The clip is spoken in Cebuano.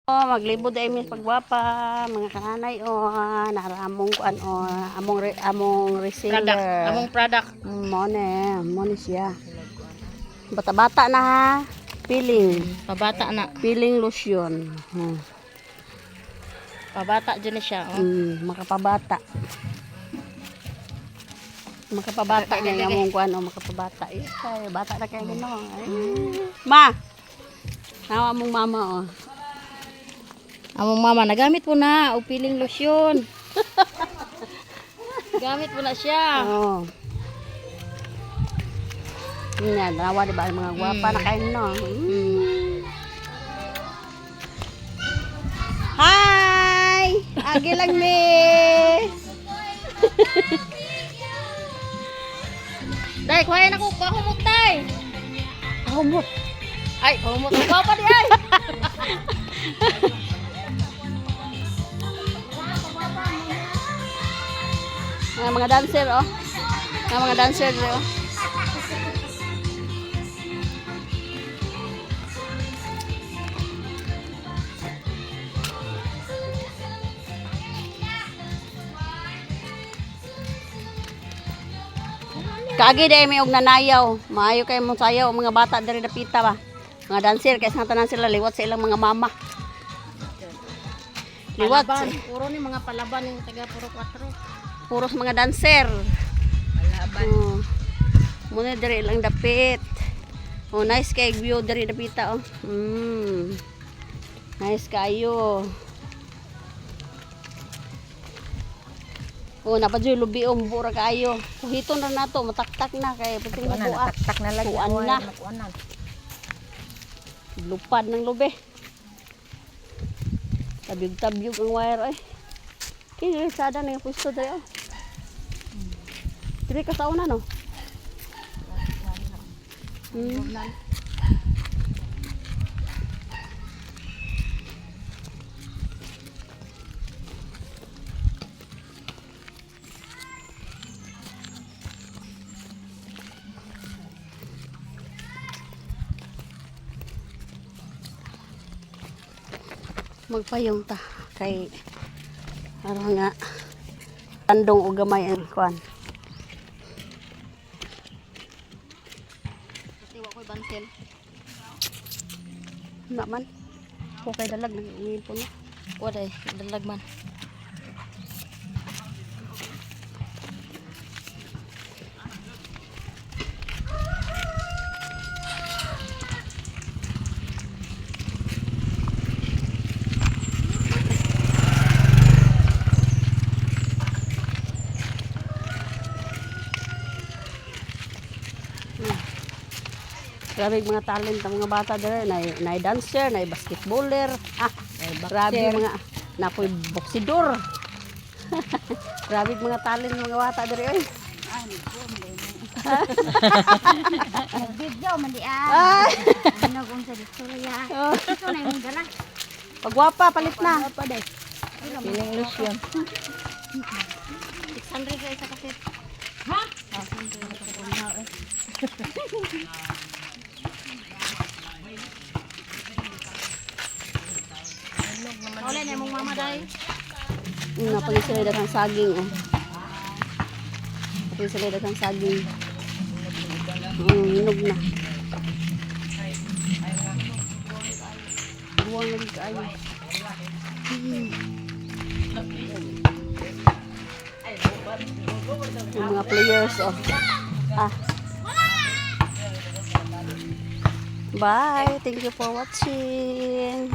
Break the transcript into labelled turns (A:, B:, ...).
A: Oh, maglibod ay mis pagwapa, mga kananay oh, naramong kuan oh, among
B: Product.
A: reseller.
B: Among product.
A: Mone, mone siya. Bata-bata na ha. Peeling,
B: Pabata na.
A: peeling lotion.
B: Pabata dyan na siya. Oh.
A: Makapabata. Makapabata
B: Okay,
A: nga
B: okay,
A: among kuan oh, makapabata. Eh, ay, bata na kayo no. Ay. Ma. Nawa mong mama oh.
B: Among mama, nagamit po na og peeling lotion. Gamit po na siya.
A: Oo. Yan, nawa di ba ang mga gwapa na kayo no? Hi! Agi lang mi!
B: Day, kuhain ako. Kahumot, day.
A: Humot.
B: Ay, kahumot. Kuha pa di ay.
A: Mga dancer oh. Mga dancer oh. Kaagi dahil may og nanayaw. Maayo kay mong sayaw mga bata diri dapita ba. Mga dancer kay sa tanan sila liwat sa ilang mga mama. Liwat
B: Palaban. Puro ni mga palaban yung taga puro 4.
A: puros mga dancer.
B: Palaban.
A: Oh. Muna diri lang dapit. Oh, nice kay view diri dapita oh. Nice kayo. Oh, napadyoy lubi oh, bura kaayo. Kuhiton ra nato, mataktak na kay puting mabuat.
C: Taktak na lagi.
A: Kuan na.
C: Kuan na.
A: Lupad ng lubi. Tabyog-tabyog ang wire ay. Kini sada na yung pwesto diri oh. Diri ka sa una no. Magpayong ta kay ano nga tandong og gamay ang kuan.
B: Pati wa ko'y bansel.
A: Na man. Ko kay dalag nang ngipon na.
B: Wa day, dalag man.
A: Grabe yung mga talent ang mga bata dere, na dancer, na basketballer. Ah, grabe yung mga napoy boksidor. Grabe yung mga talent ng mga bata dere oy.
C: Nag-video man di ah.
A: Ay,
C: Ano kung sa istorya. Ito na imong dala.
A: pagwapa palit na.
C: Piling lotion.
B: 600 sa isa kasi. Ha? Wala na imong mama day.
A: Napagin sila daghang saging oh. Napagin sila daghang saging. Hinog na. Buwang lagi kaayo. Yung mga players oh. Ah. Bye. Thank you for watching.